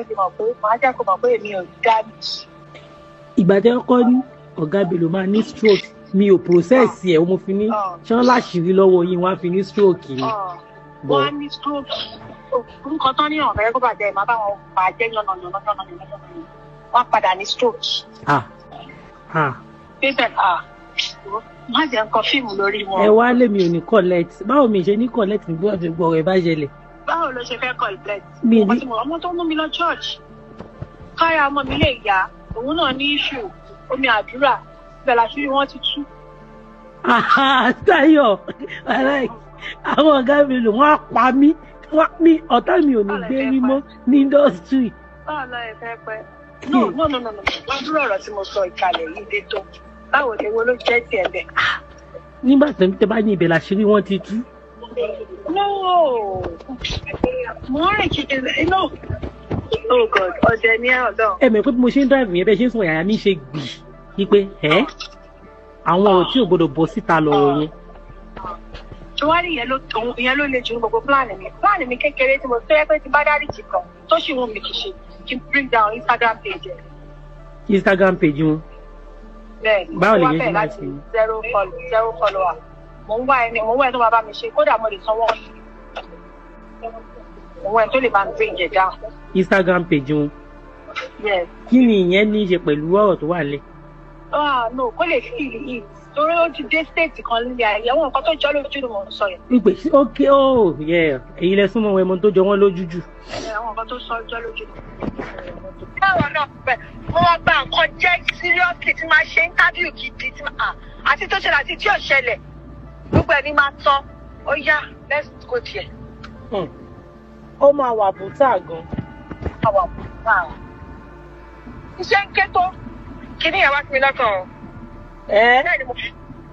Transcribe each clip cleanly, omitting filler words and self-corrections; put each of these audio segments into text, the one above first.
ti mọ̀ pé màá jẹ́ kó mọ̀ pé èmi ò dá mi. Ìgbà tẹ́ kọ́ ní ọ̀gá Bello máa ní stroke, mi ò process ẹ̀, mo fi ní ṣán láṣìírí lọ́wọ́ yín, wọ́n á fi ní stroke ni. Wọ́n á ní stroke. Orúkọ tán ní ọ̀fẹ́ kó bàjẹ́, màá bá wọn bàjẹ́ yànnàyànnà yànnàyànnà, wọ́n á padà ní stroke. Ah ah. Bíbẹ̀ ah, má jẹ́ nǹkan fíìmù lórí wọn. Ẹ wá lèmi ò ní collect, báwo mi ṣe ní collect nígbà tí gbọ́ ọ̀rọ̀ ẹ bá ṣẹlẹ̀? Báwo ló ṣe fẹ́ collect? Mi ní- Ọmọ tó mú mi lọ church, káyà ọmọ mi lè yá, òun náà ní issue omi àdúrà, bẹ́ẹ̀ láṣírí wọn ti tú. Ah, Táyọ̀, àwọn ọ̀gá mi lò wọ́n á pa mí, wọ́n mi ọ̀tá mi ò ní gbé rí mọ́ ní industry. Báwo ló ẹ fẹ́ pẹ́? No, no, no, no, no, wọ́n dúró. Ọ̀rọ̀ tí mo sọ ìkàlẹ̀ yìí dé tó, báwo ni wo ló jẹ́ tiẹ̀ bẹ́ẹ̀? Nígbà tó ń tẹ́ bá ní ibẹ̀ làṣírí wọn ti tú. No, mo ń rìn kiri. No, oh God, ọ̀dẹ̀ ni ẹ̀ ọ̀dọ́. Ẹ mọ̀ pé bí mo ṣe ń drive yẹn, bẹ́ẹ̀ ṣe ń sọ, yàrá mi ṣe gbì wípé ẹ́ àwọn ọ̀rọ̀ tí ò gbọdọ̀ bọ́ síta lọ̀rọ̀ yẹn. Ṣùwárí ìyẹn ló le jù ní gbogbo plan mi. Plan mi kékeré tí mo fẹ́ pé tí bá dáríjì kan tó sì wù mí kì í ṣe kí n bring down Instagram page ẹ̀. Instagram page wọn? Bẹ́ẹ̀ ni. Báwo lè wá yẹn ṣe bẹ̀rẹ̀ máa láti ṣe? Zero follower. Mo ń wá ẹni tó máa bá mi ṣe, kódà mo lè sanwó. Mo ń wá ẹni tó lè bá mi bring it down. Instagram page wọn? Yes. Kí ni ìyẹn ní í ṣe pẹ̀lú ọ̀rọ̀ tó wà lẹ̀? Ah no, kó lè feel it, torí ó ti dé state kan nílé ayé, àwọn nǹkan tó jọ lójú ni mò ń sọ yẹn. Wípé ok, oh yeah, èyí lẹ súnmọ́ wọn, ẹmọ tó jọ wọ́n lójú jù. Àwọn nǹkan tó sọ jọ lójú ni. Báwo náà bẹ mo wá gba nǹkan jẹ́ seriously tí máa ṣe interview gidi tí máa àti tó ṣẹlẹ̀ àti tí ò ṣẹlẹ̀, gbogbo ẹ̀ ní máa tán. Ó yá, let's go there. Ó máa wà bùtà gan. Àwà wà. Iṣẹ́ ń ké tó kíní yẹn wá sí mi lọ́kàn o. Ẹ Bẹ́ẹ̀ ni mo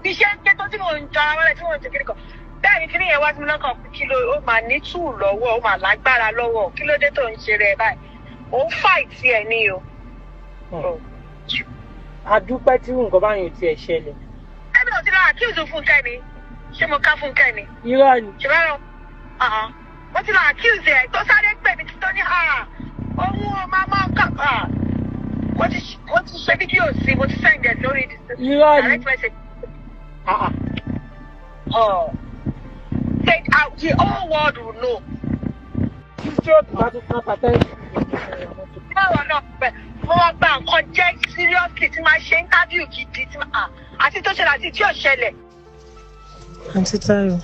iṣẹ́ ń ké tó tí mò ń jọra wọlé tí mò ń ṣe kíní kan. Bẹ́ẹ̀ ni kíní yẹn wá sí mi lọ́kàn, kí ló ó máa ní tù lọ́wọ́, ó máa lágbára lọ́wọ́, kí ló dé tó ń ṣe rẹ̀ báyìí? Ó ń fight ẹ̀ ní o. Adúpẹ́ tí nǹkan báyìí ò tiẹ̀ ṣẹlẹ̀. Ẹbí ò ti lọ accuse Fúnkẹ́ ni? Ṣé mo ká Fúnkẹ́ ni? Irọ́ ni. Ṣe bá rọ mo ti lọ accuse ẹ̀ tó sáré pè mí tó ní òun ò máa máa kà mo ti ṣe fídíò sí, mo ti send ẹ̀ lórí Irọ́ ni. direct message. Ah, ah. Oh. Say, the whole world will know. Tí stroke bá tún kán pàtẹ́. Báwo náà pẹ̀ mo wá gba nǹkan jẹ́ seriously tí máa ṣe interview gidi tí máa àti tó ṣẹlẹ̀ àti tí ò ṣẹlẹ̀. Àǹtí Táyọ̀,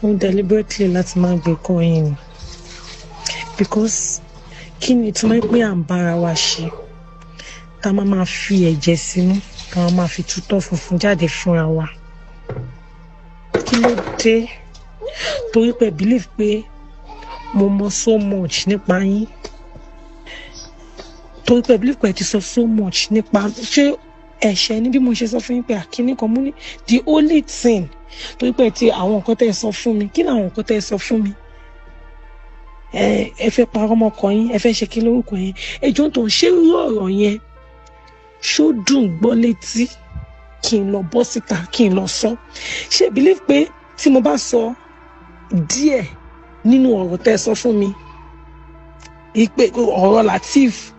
mo deliberately láti máa gbé kọ́ yín ni, because kí ni ìtumọ̀ pé à ń bára wa ṣe, tá a máa máa fi ẹ̀jẹ̀ sínú, tá a máa fi tútọ́ funfun jáde fúnra wa? Kí ló dé? Torí pé believe pé mo mọ so much nípa yín, torí pé believe pé ẹ ti sọ so much nípa, ṣé ẹ̀ṣẹ̀ ni bí mo ṣe sọ fún yín pé àkíní kan mú ní the only thing, torí pé ti àwọn nǹkan tẹ́ ẹ sọ fún mi, kí ni àwọn nǹkan tẹ́ ẹ sọ fún mi? Ẹ fẹ́ parọ́ mọ́kọ yín, ẹ fẹ́ ṣe kí lórúkọ yẹn, ẹjọ́ tó ń ṣe irú ọ̀rọ̀ yẹn, ṣó dùn gbọ́ létí kí n lọ bọ́ síta kí n lọ sọ? Ṣé believe pé tí mo bá sọ díẹ̀ nínú ọ̀rọ̀ tẹ́ ẹ sọ fún mi, ìpè ọ̀rọ̀ Lateef,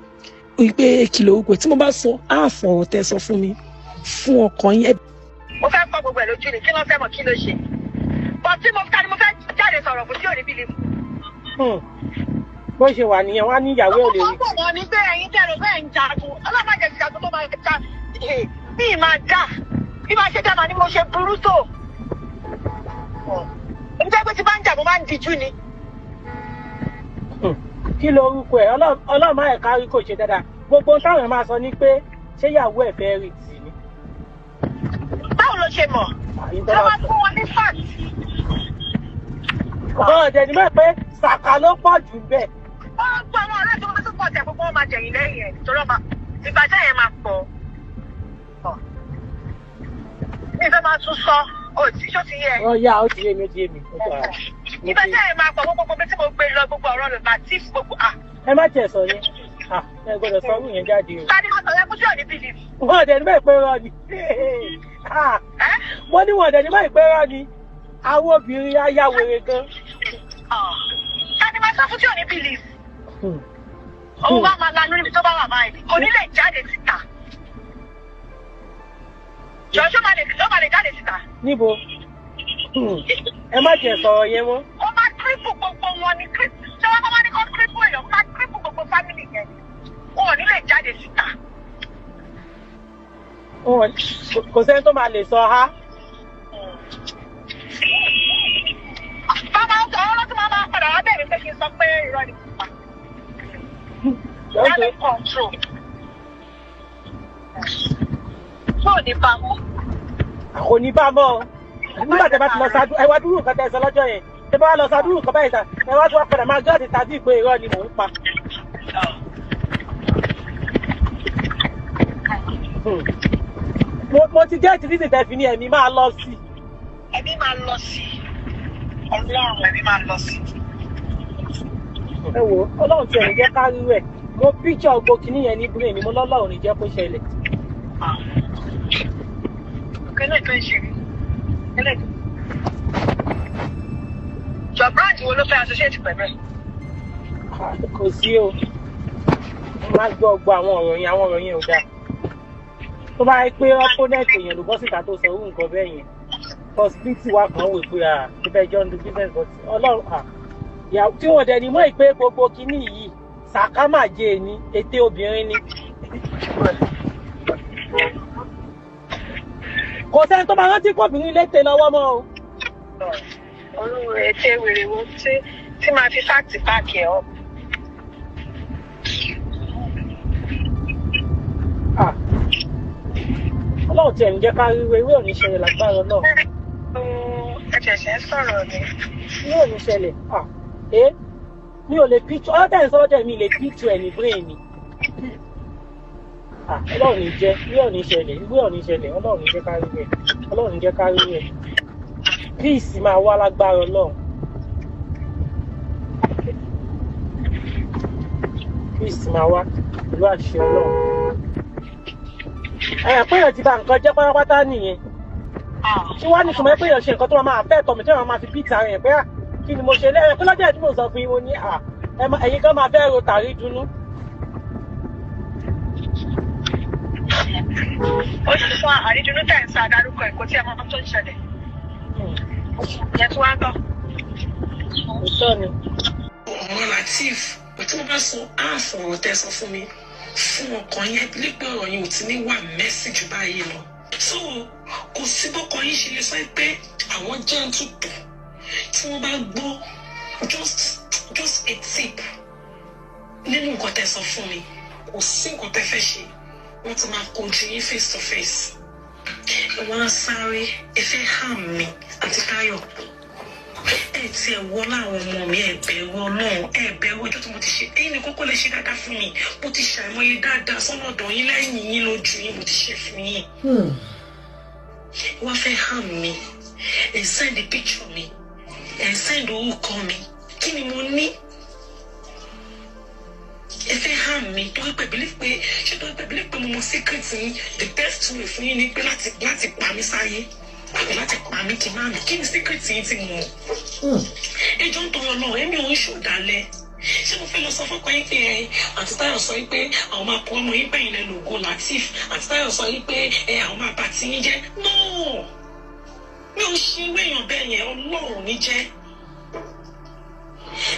ìpè kí lórúkọ, tí mo bá sọ áàfọ̀ ọ̀rọ̀ tẹ́ ẹ sọ fún mi fún ọkọ yín. Mo fẹ́ fọ́ gbogbo ẹ̀ lójú ni, kí ló fẹ́ mọ̀, kí ló ṣe? But tí mo ta ni mo fẹ́ jáde sọ̀rọ̀ fún tí ò ní believe? Bó ṣe wà nìyẹn, wọ́n á ní ìyàwó ò lè rí. Ó pọ̀ wọ́n ní pé ẹ̀yin tẹ̀rọ bẹ́ẹ̀ ń jagun, ọlọ́mọ jẹ̀ jagun tó máa ja bí máa dà bí máa ṣe dá màá ní mo ṣe burú tó. Èmi jẹ́ pé tí bá ń jà, mo máa ń dijú ni. Kí lorúkọ ẹ? Ọlọ́mọ ẹ̀ka rí kò ṣe dáadáa. Gbogbo táwọn máa sọ ni pé ṣé ìyàwó ẹ̀ fẹ́ rí tì ní. Báwo ló ṣe mọ̀? Ṣé wọ́n fún wọn ní fact? Ọ̀hún ọ̀dẹ̀ ni mọ̀ pé sàkà ló pọ̀ jù bẹ́ẹ̀. Ó gbọ́ àwọn ọ̀rẹ́ tó máa tún pọ̀ tẹ̀, gbogbo wọn máa jẹ̀yìn lẹ́yìn ẹ̀ torí ọmọ ìbàjẹ́ yẹn máa pọ̀. Mi fẹ́ máa tún sọ, ó ti ṣó ti yẹ? Ó yá, ó ti yé mi, ó ti yé mi. Ìbàjẹ́ yẹn máa pọ̀, gbogbo bí tí mo gbé lọ, gbogbo ọ̀rọ̀ Lateef, gbogbo. Ẹ má tiẹ̀ sọ yẹn, ẹ gbọ́dọ̀ sọ orú yẹn jáde o. Tani máa sọ yẹn kó tí ò ní believe? Wọ́n ọ̀dẹ̀ ni mọ̀ pé rọ ni. Wọ́n ní wọ́n ọ̀dẹ̀ ni mọ̀ pé rọ ni. Àwọn obìnrin ayáwèrè gan. Tani máa sọ fún tí ò ní believe? Òun bá máa lanú níbi tó bá wà báyìí, kò ní lè jáde síta. Jọ̀ọ́, ṣó máa lè jáde síta? Níbo? Ẹ má jẹ́ sọ̀rọ̀ yẹn mọ́. Ó máa cripple gbogbo wọn ní cripple. Ṣé wọ́n máa ní kó cripple èèyàn? Ó máa cripple gbogbo family yẹn ni. Wọn ò ní lè jáde síta. Kò sẹ́ni tó máa lè sọ ha. Bàbá ọkọ̀ ọlọ́tún máa padà wá bẹ̀rẹ̀ pé kí n sọ pé irọ́ ni mo pa. Damage control. Tó ní bá mọ́. Kò ní bá mọ́ o. Nígbà tẹ́ bá ti lọ ṣáájú, ẹ wá dúró nǹkan tẹ́ ẹ sọ lọ́jọ́ yẹn. Tẹ́ bá wá lọ ṣáájú nǹkan báyìí sá, ẹ wá tún wá padà máa gáàsì tàbí ìpè irọ́ ni mò ń pa. Mo ti jẹ́ ìtìrísì tẹ́ fi ní ẹ̀mí máa lọ sí. Ẹ̀mí máa lọ sí. Ọlọ́run, ẹ̀mí máa lọ sí. Ẹ wo, Ọlọ́run ti ẹ̀rìn jẹ́ ká rí rẹ̀. Mo píṣọ̀ gbogbo kinní yẹn ní brain ni mo lọ́lọ́run ní jẹ́ kó ṣẹlẹ̀. Kílẹ̀ tó ń ṣe kílẹ̀ tó. Jọ, brand wo ló fẹ́ associate pẹ̀lú ẹ̀? Kò sí o. Mo máa gbọ́ gbọ́ àwọn ọ̀rọ̀ yẹn, àwọn ọ̀rọ̀ yẹn ò dáa. Tó bá yẹ pé opponent èèyàn ló bọ́ síta tó sọ irú nǹkan bẹ́ẹ̀ yẹn, possibility wà kan wò pé à ibẹ̀ jọ ń do business, but Ọlọ́run à ìyàwó tí wọ́n dẹ̀ ní mọ̀ pé gbogbo kinní yìí sàkámàjẹ ni, ète obìnrin ni. Kò sẹ́ni tó máa rántí pé obìnrin létè lọ́wọ́ mọ́ o. Olúwo, ètè wèrè wo tí máa fi fact back ẹ̀ up. Ah, Ọlọ́run tiẹ̀ ń jẹ́ ká rí ewé ò ní ṣẹlẹ̀ lágbára náà. Ẹ ṣẹ̀ṣẹ̀ ń sọ̀rọ̀ ni. Mi ò ní ṣẹlẹ̀. Ah, mi ò lè picture ọlọ́tẹ̀ ń sọ́jọ́, mi lè picture ẹ̀ ní brain mi. Ah, Ọlọ́run ní jẹ́, ìwé ò ní ṣẹlẹ̀, ìwé ò ní ṣẹlẹ̀. Ọlọ́run ní jẹ́ ká rí rẹ̀, Ọlọ́run ní jẹ́ ká rí rẹ̀. Peace máa wá lágbára Ọlọ́run. Peace máa wá pẹ̀lú àṣẹ Ọlọ́run. Ẹ̀ pé èèyàn ti bà nǹkan jẹ́ pátápátá nìyẹn. Ṣé wàá ní ìtumọ̀ pé èèyàn ṣe nǹkan tó máa fẹ́ tọ̀ mí, tí wọ́n máa fi bíìtì ara yẹn pé à kí ni mo ṣe lẹ́yìn pé lọ́jọ́ ìdúró sọ fún yín, mo ní à ẹ̀yin kan máa fẹ́ ro tàrí dunú. Ó sì fún àrídùnú tẹ̀ ń sa adarúkọ ẹ̀kọ́ tí ẹ mọ tó ń ṣẹlẹ̀. Ìyẹn tí wàá gbọ́. Òótọ́ ni. Ọ̀rọ̀ Lateef, tí mo bá sọ half ọ̀rọ̀ tẹ́ sọ fún mi fún ọkàn yẹn, pé ọ̀rọ̀ yẹn ò ti ní wà message báyìí lọ. So kò sí bọ́kọ yín ṣe lè sọ pé àwọn gentle tó, tí wọ́n bá gbọ́ just a tip nínú nǹkan tẹ́ sọ fún mi, kò sí nǹkan tẹ́ fẹ́ ṣe, wọ́n ti máa kojú yín face to face. Ẹ wọ́n á sáré, ẹ fẹ́ harm mi àti Táyọ̀. Ẹ ti ẹ wọ láwọn ọmọ mi, ẹ bẹ̀rù Ọlọ́run, ẹ bẹ̀rù ọjọ́ tí mo ti ṣe. Ẹ̀yin ní kókó lè ṣe dáadáa fún mi. Mo ti ṣàìmọye dáadáa sọ́nà ọ̀dọ̀ yín, lẹ́yìn yín, lójú yín, mo ti ṣe fún yín. Wọ́n fẹ́ harm mi, ẹ send the picture mi, ẹ send orúkọ mi. Kí ni mo ní? Ẹ fẹ́ harm mi torí pé believe pé, ṣé torí pé believe pé mo mọ secret yín, the best way fún yín ni pé láti pa mí sáyé àbí láti pa mí kí n má mi. Kí ni secret yín tí mo mọ̀? Ẹjọ́ ń tọrọ náà, èmi ò ń ṣòdàlẹ̀. Ṣé mo fẹ́ lọ sọ fọ́kọ yín pé ẹ àǹtí Táyọ̀ sọ yín pé àwọn máa kó ọmọ yín pẹ̀yìn lẹ́nu ògo Lateef, àǹtí Táyọ̀ sọ yín pé ẹ àwọn máa bà tí yín jẹ́? No, mi ò ṣe irú èèyàn bẹ́ẹ̀ yẹn. Ọlọ́run ní jẹ́.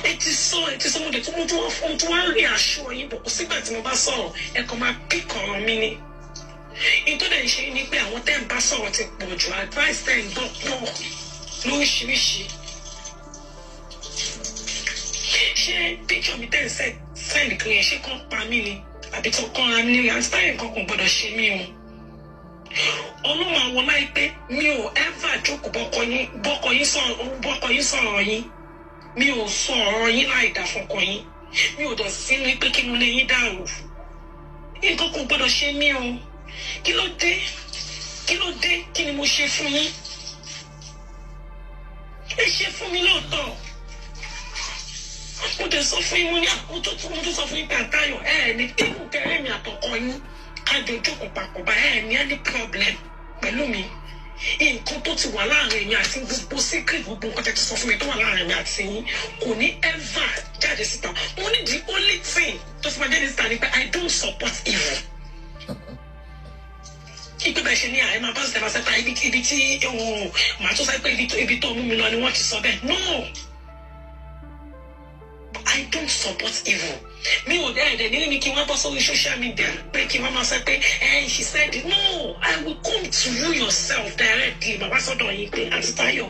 Ẹ ti sọ, ẹ ti sọ, mo dẹ̀ tún mo tún wá fún tún wá rí aṣọ yín bọ̀. Kò sígbà tí mo bá sọ̀rọ̀, ẹ kàn máa pick ọ̀rọ̀ mi ni. Ìtọ́dẹ̀ ń ṣe ni pé àwọn tẹ́ ń bá sọ̀rọ̀ ti pọ̀ jù, advice tẹ́ ń gbọ́ pọ̀ lóríṣiríṣi. Ṣé picture mi tẹ́ ń send kiri yẹn, ṣé kàn pa mí ni àbí tó kàn ra mi ní? Àǹtí Táyọ̀, nǹkan kò gbọdọ̀ ṣe mí o. Ọlọ́run àwọn láìpẹ́, mi ò ever jókòó bọ́kọ yín sọ̀rọ̀ yín. Mi ò sọ ọ̀rọ̀ yín láì dá fọkọ yín. Mi ò dẹ̀ sínú pé kí inú ilé yín dàrú. Nǹkan kò gbọdọ̀ ṣe mí o. Kí ló dé? Kí ló dé? Kí ni mo ṣe fún yín? Ẹ ṣe fún mi lóòótọ́. Mo dẹ̀ sọ fún yín, mo ní àkótó tí mo tún sọ fún yín pé àtayọ̀ ẹ ní tébù kẹrẹ́ mi àtọkọ yín kájọ jókòó papọ̀ bá ẹ ní any problem pẹ̀lú mi. Nǹkan tó ti wà láàrin èmi àti gbogbo secret, gbogbo nǹkan tẹ́ ti sọ fún mi tó wà láàrin èmi àti yín kò ní ever jáde síta. Mo ní the only thing tó fi máa jáde síta ni pé I don't support evil. Ipe bẹ́ẹ̀ ṣe ní àyè máa bá ṣe máa ṣe ibi tí màá tún sọ pé ibi tó mú mi lọ ni wọ́n ti sọ bẹ́ẹ̀. No, I don't support evil. Mi ò dẹ́ ẹ̀dẹ̀ nílé mi kí wọ́n bọ́ sórí social media pé kí wọ́n máa sọ pé ẹ she said it. No, I will come to you yourself directly. Bàbá sọ́dọ̀ yín pé, "Àǹtí Táyọ̀,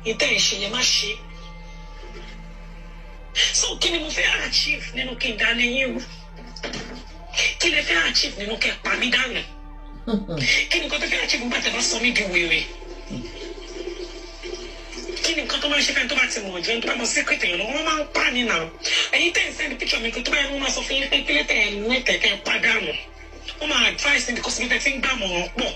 ìtẹ́ ìṣe yẹn má ṣe." So kí ni mo fẹ́ achieve nínú kí n dání yín o? Kí lẹ fẹ́ achieve nínú kẹ́ pa mí dànù? Kí ni nǹkan tó fẹ́ achieve nígbà tí a bá sọ mí di wèrè? Kí ni nǹkan tó máa ń ṣe fẹ́ni tó bá ti mọ̀ jù, ẹni tó bá mọ secret èèyàn lọ, wọ́n máa ń pa ní nà. Ẹ̀yin tẹ̀ ń send picture mi, kó tó bá yẹn, wọ́n máa sọ fún yín pé kílẹ̀ tẹ̀ ẹ̀ ní tẹ̀kẹ́ padànù. Wọ́n máa advice mi because mi tẹ̀ ti ń gbà mọ̀ràn pọ̀.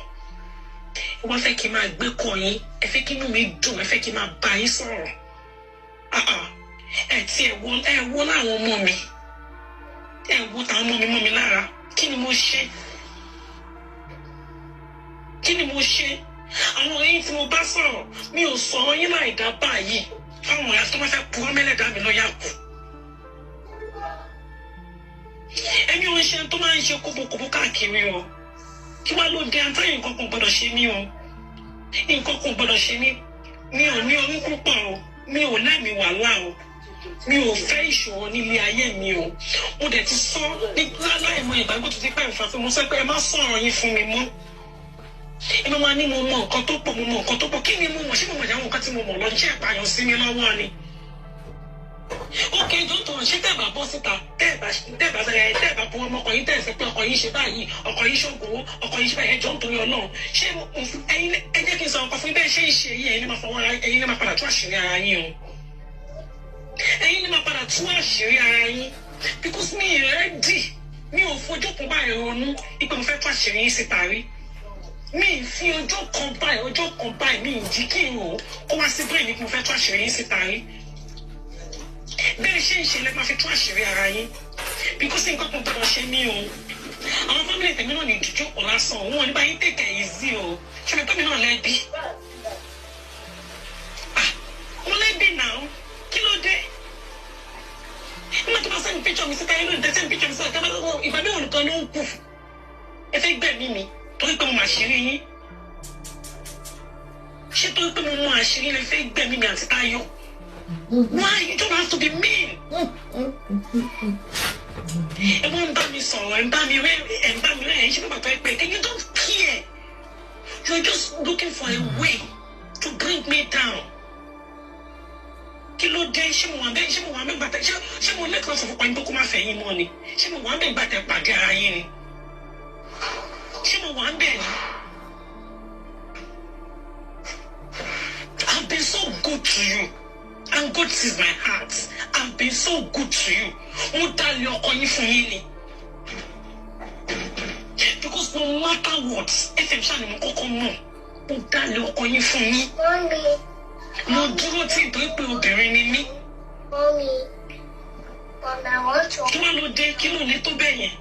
Wọ́n fẹ́ kí n máa gbé kọ́ yín, ẹ fẹ́ kí inú mi dùn, ẹ fẹ́ kí n máa bá yín sọ̀rọ̀. Ẹ tí ẹ wo láwọn ọmọ mi, ẹ wo táwọn ọmọ mi mọ́ mi lára. Kí ni mo ṣe? Kí ni mo ṣe? Àwọn ọ̀rẹ́ yín tí mo bá sọ̀rọ̀, mi ò sọ̀rọ̀ yín láì dá báyìí fáwọn ọ̀rẹ́ tó máa fẹ́ purọ́ mẹ́lẹ̀dá mi lọ́yà kù. Èmi ò ń ṣe tó máa ń ṣe kóbókóbó káàkiri o. Kí wàá ló dé àǹtáyé? Nǹkan kan gbọ́dọ̀ ṣe mí o, nǹkan kan gbọ́dọ̀ ṣe mí. Mi ò ní orí púpọ̀ o, mi ò lẹ́mìí wàhálà o, mi ò fẹ́ ìṣòro nílé ayé mi o. Mo dẹ̀ ti sọ ní láìmọ̀ ìgbàgbọ́ tó ti pẹ́ nfa fún mo sọ pé ẹ má sọ̀rọ̀ yín fún mi mọ́. Ẹ máa ní mo mọ nǹkan tó pọ̀, mo mọ nǹkan tó pọ̀. Kí ni mo mọ̀? Ṣé mo mọ̀ ìyàwó nǹkan tí mo mọ̀ lọ ṣé ìpààyàn sí mi lọ́wọ́ ni? Ókè tó ń ṣe tẹ́ ẹ̀ bá bọ́ síta, tẹ́ ẹ̀ bá bu ọmọkọ yín, tẹ́ ẹ̀ sọ pé ọkọ yín ṣe báyìí, ọkọ yín ṣògùn owó, ọkọ yín ṣe báyìí. Ẹjọ́ nítorí Ọlọ́run, ṣé ẹ̀yin ẹ jẹ́ kí n sọ ọkọ fún bẹ́ẹ̀ ṣe ń ṣe yìí, ẹ̀yin lè máa fọwọ́ ra, ẹ̀yin lè máa padà tú àṣírí ara yín o, ẹ̀yin lè máa padà tú àṣírí ara yín, because mi ì ready. Mi ò fojú kan báyìí ronú ipò mo fẹ́ tú àṣírí yín síta rí. Mi ì fi ọjọ́ kan báyìí, ọjọ́ kan báyìí, mi ì jí kí n rò ó kó wá sí brain mi pé mo fẹ́ tú àṣírí yín síta rí. Bẹ́ẹ̀ ṣe ń ṣe lẹ́ máa fi tú àṣírí ara yín, because nǹkan kan gbọdọ̀ ṣe mí o. Àwọn family tèmi náà ní ìdíjókòó lásán, òun ò ní bá yín tètè easy o. Ṣe mi pé mi náà lẹ́bi? Ah, mo lẹ́bi náà. Kí ló dé nígbà tó bá send picture mi síta inú ìdẹ́, send picture mi síta ìgbà mi ò nìkan ló ń kù. Ẹ fẹ́ gbẹ̀mí mi torí pé mo mà ṣírí yín? Ṣé torí pé mo mọ àṣírí lè fẹ́ gbẹ̀mí mi, Àǹtí Táyọ̀? Why? You don't have to be mean. Ẹ wọ́n ń bá mi sọ̀rọ̀, ẹ ń bá mi rẹ́, ẹ ń bá mi rẹ́, ẹ ń ṣe bàbá tó ẹ pé you don't care. You are just looking for a way to bring me down. Kí ló dé? Ṣé mo wà bẹ́ẹ̀? Ṣé mo wà bẹ́ẹ̀ gbàtẹ́? Ṣé mo lẹ́kọ̀ọ́ sọ fún pa pé kó má fẹ́ yín mọ́ ni? Ṣé mo wà bẹ́ẹ̀ gbàtẹ́ pàdé ara yín ni? Ṣé mo wà bẹ́ẹ̀ ni? I've been so good to you and God sees my heart. I've been so good to you. Mo dalẹ̀ ọkọ yín fún yín ni, because no matter what, FM ṣáà ni mo kọ́kọ́ mọ̀. Mo dalẹ̀ ọkọ yín fún yín. Mommy, Mo dúró tí nítorí pé obìnrin ni mí. Mommy, Mom, I want to. Kí wàá ló dé? Kí ló lè tó bẹ́ẹ̀ yẹn?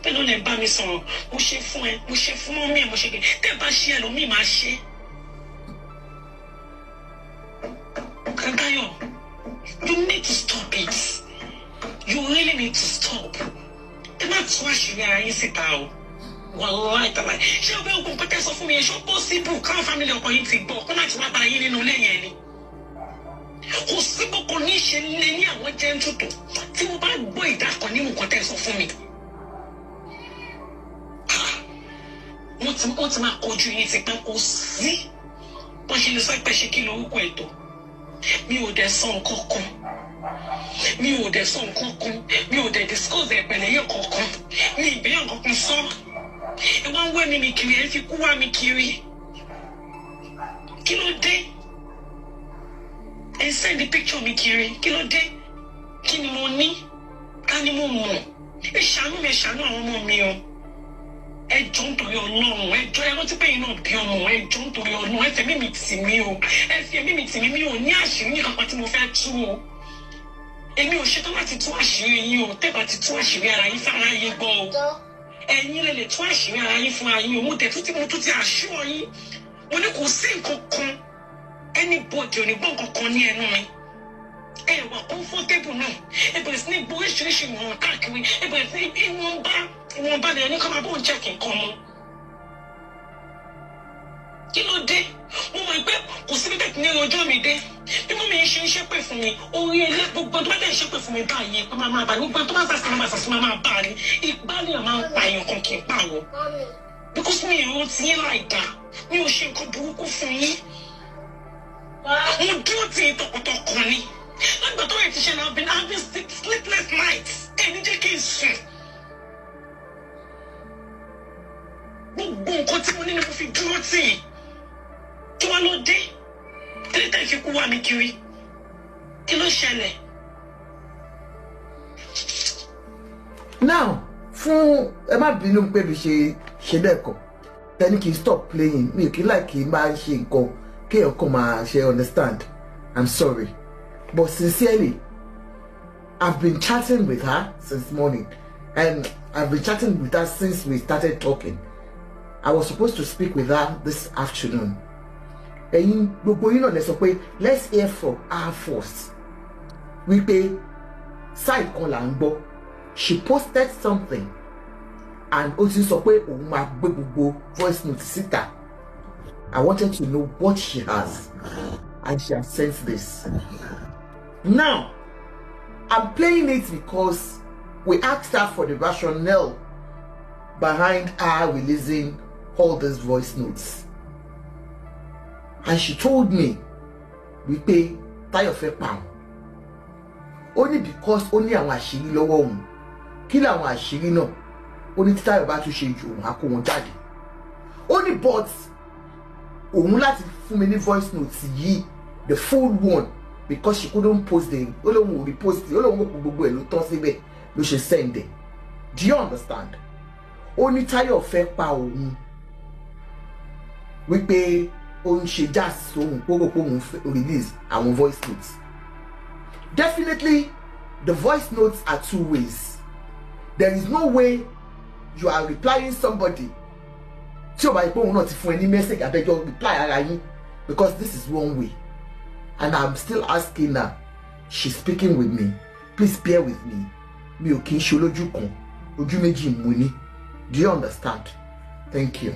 Bẹ́ẹ̀ ló lè bá mi sọ̀rọ̀. Mo ṣe fún ẹ, mo ṣe fún mummy ẹ, mo ṣe kí tẹ́ ẹ bá ṣe, ẹlòmíì máa ṣe. Kankayo, you need to stop it. You really need to stop. Ẹ má tú àṣírí ara yín síta o. Wàláì tàláì, ṣé o bẹ ogun pẹ́tẹ́ sọ fún mi yẹn, ṣó possible káwọn family ọkọ yín ti gbọ́ kó má ti wá bá yín nínú ilé yẹn ni? Kò sí boko ní ṣe lé ní àwọn jẹ́ńtù tó tí mo bá gbọ́ ìdá kan nínú nǹkan tẹ́ sọ fún mi. Ah, wọ́n ti máa kojú yín ti pẹ́. Kò sí wọ́n ṣe lè sọ pé ṣe kí lorúkọ ètò. Mi ò dẹ̀ sọ nǹkan kan, mi ò dẹ̀ sọ nǹkan kan, mi ò dẹ̀ discuss ẹ̀ pẹ̀lẹ́ yẹn kankan, mi ìbéyàn kankan sọ. Ẹ wá ń wẹ́ mi kiri, ẹ fi kú wá mi kiri. Kí ló dé? Ẹ send picture mi kiri. Kí ló dé? Kí ni mo ní? Ká ní mo mọ̀. Ẹ ṣàánú mi, ẹ ṣàánú àwọn ọmọ mi o. Ẹ jọ̀ọ́ nítorí Ọlọ́run, ẹ jọ̀ọ́, ẹ rántí pé yín náà bí ọmọ. Ẹ jọ̀ọ́ nítorí Ọlọ́run, ẹ fẹ̀mí mi tì mí o, ẹ fi ẹ̀mí mi tì mí. Mi ò ní àṣírí ní kankan tí mo fẹ́ tú o. Èmi ò ṣetán láti tú àṣírí yín o. Tẹ́ bá ti tú àṣírí ara yín fara yín gbọ́ o, ẹ̀yin lè tú àṣírí ara yín fún ara yín o. Mo tẹ̀ tún tí mo tún ti àṣọ yín, Mo ní kò sí nǹkan kan, anybody ò ní gbọ́ nǹkan kan ní ẹnu mi. Ẹ wà comfortable náà, ẹ bẹ̀rẹ̀ sí ní gbọ́ oríṣiríṣi ìwọ̀n káàkiri, ẹ bẹ̀rẹ̀ sí ní ìwọ̀nba ìwọ̀nba lẹ́yìn ní kọ́ máa bóun check nǹkan mọ́. Kí ló dé? Mo mọ̀ pé kò sí bíbẹ̀ ní ọjọ́ mi dé bí mummy ń ṣe ń ṣépè fún mi orí ilé. Gbogbo tó bá dẹ̀ ń ṣépè fún mi báyìí pé máa máa bá ní, gbogbo tó bá sàṣì máa sàṣì máa máa bá ní ìgbálẹ̀, máa ń pa èèyàn kan kì í pa wọ, because mi ò rántí yín láì dáa, mi ò ṣe nǹkan burúkú fún yín. Mo dúró tì í tọkàntọkàn ni. Lágbà tó yẹ ti ṣe náà, been having sleepless nights. Ẹ ní jẹ́ kí n sùn. Gbogbo nǹkan tí mo ní ni mo fi dúró tì í. Kí wá ló dé kí ló tẹ̀ fi kú wá mi kiri? Kí ló ṣẹlẹ̀? Now, fún ẹ má bínú pé mi ṣe ṣe lẹ́ẹ̀kan tẹni kì í stop playing. Mi kì í láì kì í máa ṣe nǹkan kéèyàn kàn máa ṣe, understand? I'm sorry, but sincerely, I've been chatting with her since morning, and I've been chatting with her since we started talking. I was supposed to speak with her this afternoon. Ẹ̀yin gbogbo yín náà lẹ sọ pé let's hear from her first, wípé side kan là ń gbọ́. She posted something and ó ti sọ pé òun máa gbé gbogbo voice note síta. I wanted to know what she has, and she has sent this. Now I'm playing it because we asked her for the rationale behind her releasing all these voice notes, and she told me wípé Táyọ̀ fẹ́ pa òun. Ó ní because ó ní àwọn àṣírí lọ́wọ́ òun. Kí làwọn àṣírí náà? Ó ní tí Táyọ̀ bá tún ṣe jù, òun á kó wọn jáde. Ó ní but òun láti fún mi ní voice note yìí, the full one, because she couldn't post the, ó lóun ò rí post, ó lóun ò kó gbogbo ẹ̀ ló tán síbẹ̀ ló ṣe send ẹ̀. Do you understand? Ó ní Táyọ̀ fẹ́ pa òun, wípé ó ń ṣe jazz sóhun kóró pé òun release àwọn voice notes. Definitely, the voice notes are two ways. There is no way you are replying somebody tí o bá yẹ pé òun náà ti fún ẹ ní message abẹjọ reply ara yín, because this is one way, and I'm still asking her. She's speaking with me. Please bear with me. Mi ò kì í ṣe olójú kan, ojú méjì mo ní. Do you understand? Thank you.